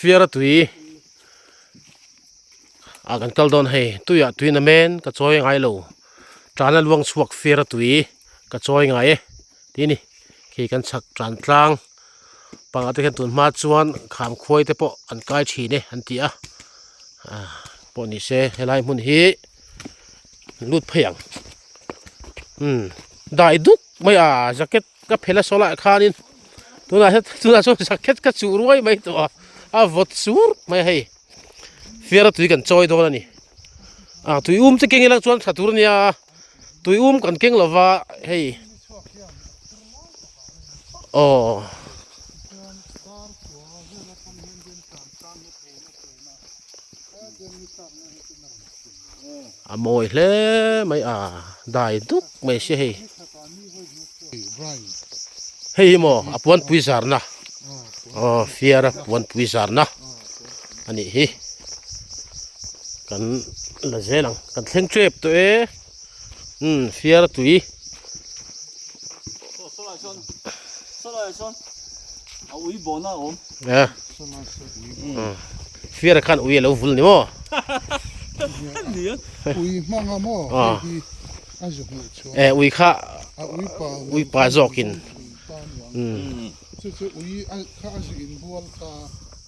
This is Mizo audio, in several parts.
Fiara tui ah kan kal dawn hei tuiah tui na men ka chawi ngai lo tana luang chhuak fiara tui ka chawi ngai e tih a ni khi kan chhak tan tlang pangah te khian tun hma chuan kham khuai te pawh an kai thin e an ti a ah pawh ni se helai hmun hi lut phei ang umm dai duk mai a jacket ka phel a saw lai ah khanin tunah hian tunah chuan jacket ka chuh ruai mai tawh a a vawt sur mai a hei fiara tui kan chawi dawn a ni ah tui um che keng ila chuan tha tur a nia tui um kan keng lova hei aw. A mawi hle mai a dai duk mai sia hei hei hi maw a puanpui zarna aw fiara puanpui zarna a nih hi kan la zel ang kan thleng tep tawh e umm fiara tui. Fiara khan ui a lo vul ni maw? Ui hmanga maw hei hi a zu hmuh chuan. E ui kha ui pa zawkin. Chu chu ui kha a zu inbual ta.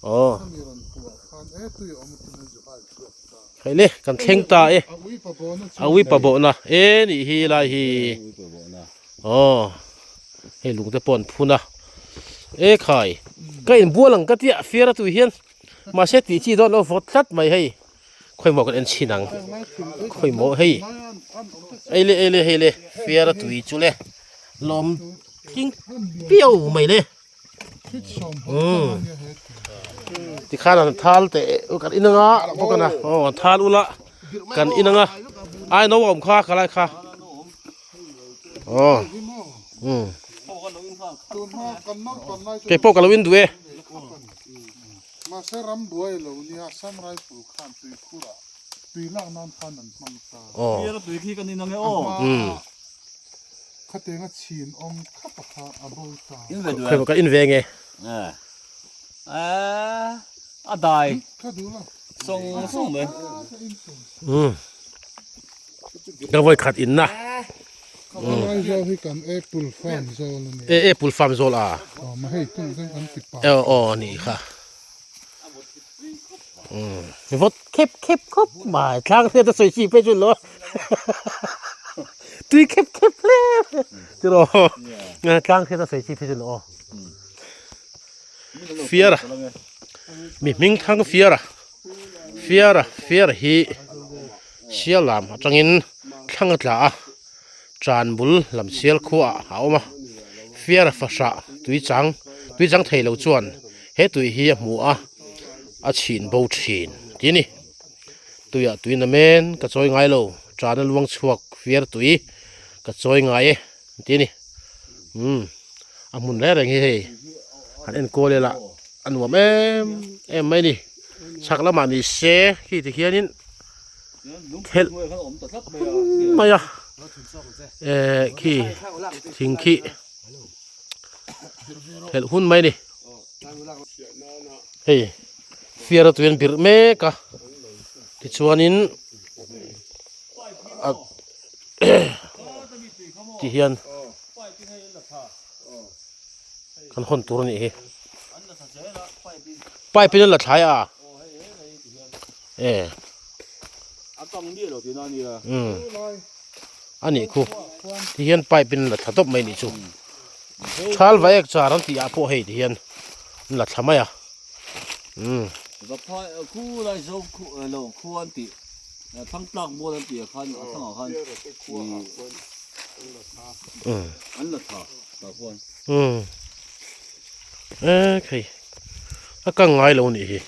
Aw. Khami rawn puah khan e tui a awm a tin a zu hal chhuak ta. Hei le kan thleng ta e. A ui pa bawhna chu. A ui pa bawhna e nih hi lai hi. Aw hei lung te pawh an phun a e khai ka inbual ang ka tia fiara tui hian mahse tih chi dawn lo vawt tlat mai hei khawimaw kan en chhin ang khawimaw hei ei le ei le hei le fiara tui chu le lawm tling piau mai le umm tikhan an thal teh kan in anga bawk a na aw an thal ula kan in anga ai no a awm kha ka lai kha. Aw umm kei pawh ka lo in duh e. Aw umm khawi ka in ve nge. Umm. Ka vawi khat in na. Lai zawl hi kan apple farm zawl a ni. E apple farm zawl a. Aw ma hei tung zen kan ti pa. Aw aw ni kha. Um vawt khep khep khawp mai thlang hriat a sawi chi pawh chu lo. Tui khep khep hle tiraw. Tlang hriat a sawi chi phei chu lo aw. Fiara mi hming thang fiara fiara fiara hi sial lam atangin thlang a tla a tan bul lam sial khuaah a awm a fiara fahrah tui chang tui chang thei lo chuan he tui hi a hmu a a chhin bo thin tih a ni tuiah tui na men ka chawi ngai lo tan a luang chhuak fiar tui ka chawi ngai e tih a ni umm. A hmun reng reng hi hei han enkawl ila a nuam em em mai a ni chhak lamah ni se khi ti khianin thelh mai a eh khi thing khi thelh hun mai a ni hei fiara tui an birh mek a tichuanin a ti hian. Kan hawn tur a nih hi. Pipe in an la thlai a. E. Um. A nih khu. Ti hian pipe in an la thla tawp mai nih chu. Thal vaek char an tih ah pawh hei ti hian an la thla mai a. Um. Umm e khei a kang ngai lo nih hi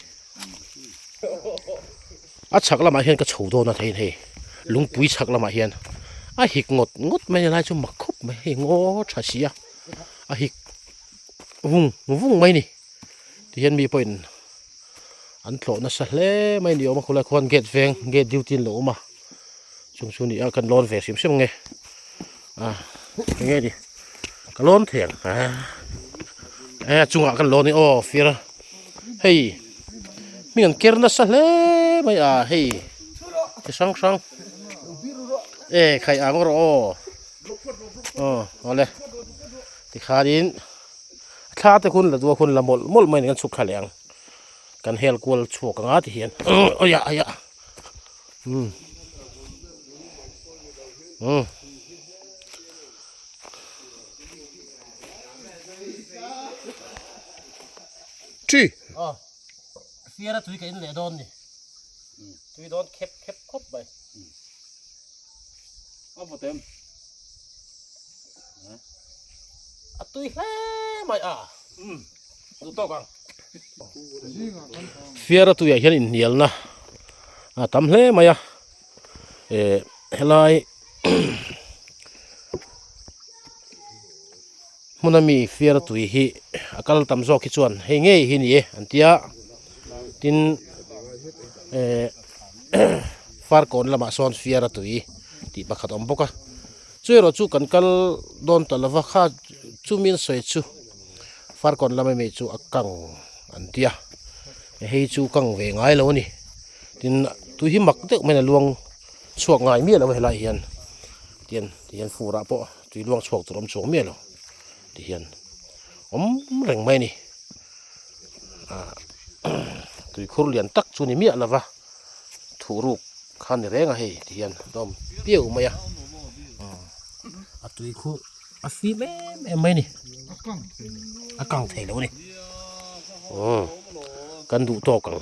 a chhak lamah hian ka chho dawn a theiin hei lungpui chhak lamah hian a hik ngawt ngawt mai a lai chu mak khawp mai hei ngaw tha si a a hik vung vung mai a ni tihian mi pawhin an tlawh nasa hle mai a ni awm a khulai khuan gate veng gate duty an lo awm a. Chung chu ni a kan lawn ve hrim hrim nge a enge ni ka lawn thei ang a e chungah kan lawn i aw fir a hei. Hming an ker nasa hle mai a hei chi hrang hrang e khai ang rawh aw aw awle tikhanin thla te hun la duh a hun la mawlh mawlh mai a ni kan chhuk thla leh ang kan hel kual chhuak anga ti hian awiah awiah umm umm. Chi. Aw. Fiara tui ka in leh dawn ni. Tui dawn khep khep khawp mai. A vawt em? A tui hle mai a. Duh tawk ang. Fiara tuiah hian inhnialna a tam hle mai a. Eh helai hmuna mi fiara tui hi a kal tam zawk hi chuan hei ngei hi ni e an tia tin eh farkawn lamah sawn fiara tui tih pakhat a awm bawk a chu erawh chu kan kal dawn ta lova kha chumi an sawi chu farkawn lama mi chu a kang an tia hei chu kang ve ngai lo a ni tin tui hi mak deuh mai a luang chhuak ngai miah lo a helaiah hian tian tihian fur ah pawh tui luang chhuak tur a awm chuang miah lo tihian awm reng mai a ni ah tui khur lian tak chu ni miah lova thuh ruk kha ni reng a hei tihian a awm piau mai a a tui khu a fim em em mai a ni a kang thei lo a ni kan duh tawk ang.